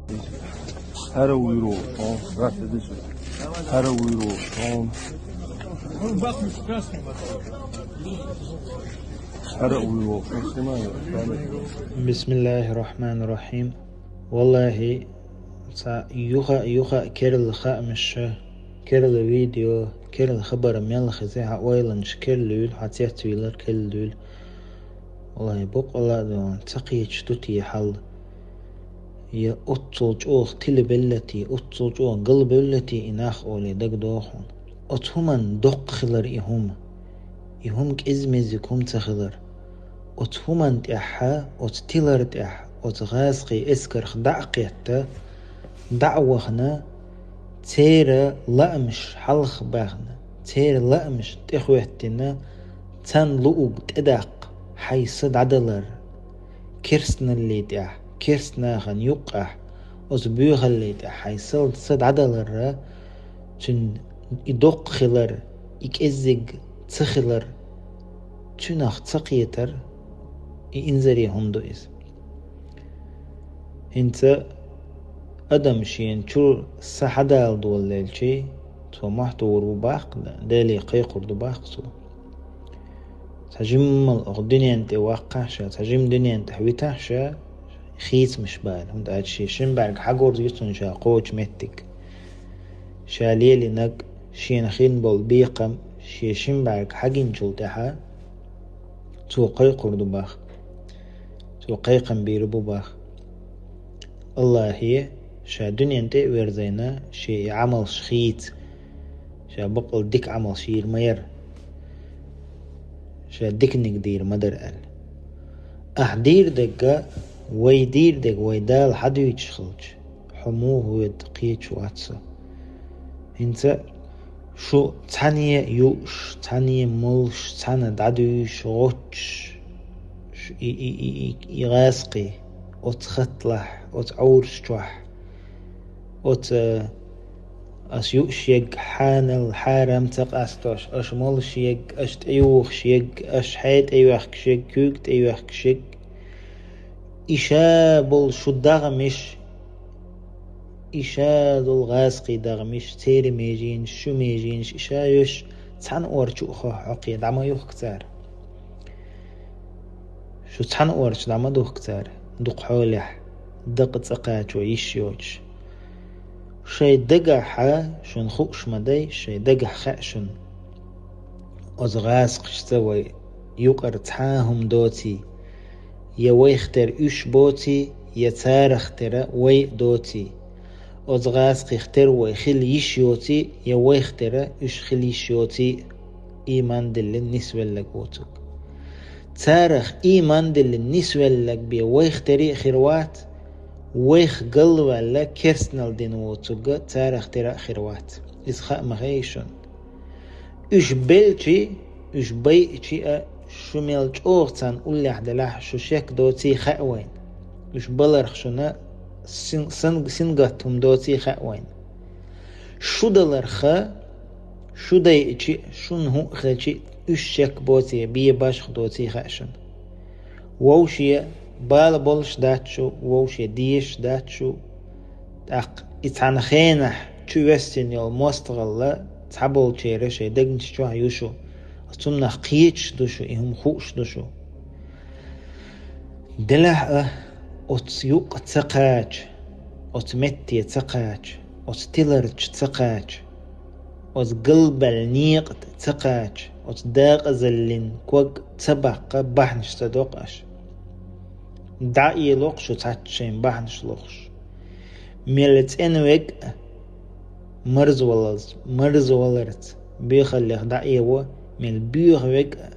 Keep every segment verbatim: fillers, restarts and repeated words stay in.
How do we roll? Huh? How do we roll? Huh? How do we roll? What's the matter? بسم الله الرحمن الرحيم. Валлахьи, цхьа юха, юха керла хаамаш, керла видео, керла хабар мел хеза, хьа ойланаш керла дуьйла, хьа цецвийлар керла дуьйла. Валлахьи, бокъала а ду, ца кхеташ ду те хьал. Я оццул чӀогӀа тилабелла те, оццул чӀогӀа галбевлла те и нах олий дагадогӀу хьуна. Оцу хӀуманна доккха хилар и хӀума. И хӀума кӀеззиг-меззиг хӀума ца хилар. Оцу хӀуманна тӀехьа, оцу тилар тӀехьа, оцу гӀазкхийн эскарх дӀа а кхетта, дӀа а вахана, церан лаамаш хьалха баьхна, церан лаамаш тӀехӀоьттина, царна луург тӀедаккха, хьайн са дӀадалар, керстаналлий тӀехь, керста нахана юккъехь, оцу боьхаллий тӀехь хьайн са, са дӀадаларра, цуьнан и доккха хилар, и кӀеззиг ца хилар, цуьнах ца кхетар, и инзаре хӀума ду иза. ХӀинца адам шена чуьра са хьадала долалелчий, цо мохь тохур ву баккха, Деле кхайкхур ду баккха цо. Цхьа жиммал оха дуьнен тӀе ваккхахь ша, цхьа жима дуьнен тӀехь витахь ша, хийцамаш бала. ХӀунда аьлча шен шин бӀаьрг хьагур ю цунна ша кхочу меттиг. Ша лелийнарг, шена хин болу бекхам, шен шин бӀаьрг хьагинчул тӀаьхьа цо кхайкхур ду бах. Цо кхайкхам бийр бу бах. Аллахье, ша дуьнен тӀе а верзийна, шен и Ӏамалш хийца, ша баккъал дика Ӏамалш йийр ма яра, ша диканиг дийр ма дара аьлла. Ахь дийр дерг, вай дийр дерг вай Дала хьадуьйцуш хилча, хьо муха воьду кхеташ вац со. ХӀинца шу цхьаьна а юуш, цхьаьна а молуш, цхьаьна дӀадуьйш, гӀоттуш, ш-, и, и, и, и, и гӀазкхий, оцу хаталахь, оцу Ӏовраш чохь, оцу ас юуш егга хьанал, хьарам ца къастош, аша молуш егга, аша тӀеюхуш егга, аша хье тӀейоьхкуш егга, куьйга тӀейоьхкуш егга. И ша болу шу дагӀмаш, и ша долу гӀазкхий дагӀмаш, церан меженаш, шу меженаш, и ша йоьш цхьана ор чу а хо-, хьокхе дӀа ма юхку цара. Шу цхьана ор чу дӀа ма духку цара, дукха хьолехь, дакъа цӀа кхачо йиш йоцуш. Шайн дагахь шуна хууш ма дай, шайн дагахь хаьа шуна. Оцу гӀазкхашца вай юкъара цхьа а хӀума доций, я вайх тера уьш боций, я царах тера вай а доций. Оцу гӀазкхих тера вай хила йиш йоций, я вайх тера уьш хила йиш йоций, ийман диллина нисвелларг воцург. Царах ийман диллина нисвелларг бен вайх тера а хир вац, вайх галваьлла керстанал дина воцург царах тера а хир вац. Иза хаа ма хей шуна. Уьш белчи, уьш байъачи а, шу мел чӀогӀа царна уллехь делахь, шу шек доций хаьа вайна. Уьш баларх шуна син-, сан-, сингаттам доций хаьа вайна. Шу даларха, шу дайъачи а, шуна хӀуъа хилчи а, уьш шек боций, бен башха доций хаьа шуна. Вовше бала болуш дац шу, вовше дезаш дац шу. ТӀаккха и цхьана хенахь чу воьссина йолу мостагӀалла цхьаболчеран шайн дегнаш чохь ю шу. Цунах кхеташ ду шу, и хӀума хууш ду шу. Делахь а оцу юкъа ца кхача, оцу метте ца кхача, оцу тиларчу ца кхача, оцу галбаьлла некъа тӀе ца кхача, оцу декъазаллин ког ца баккха, бахьанаш ца доккху аша. ДӀа а елокху шу цхьацца шайн бахьанаш лохуш. Мел цӀена вег а, марзвалалц-, марзваларца боьхаллех дӀа а ево, мел боьха вег а,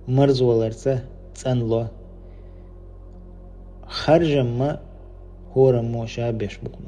марзваларца цӀанло. Харжамма хӀораммо ша беш бу-кх.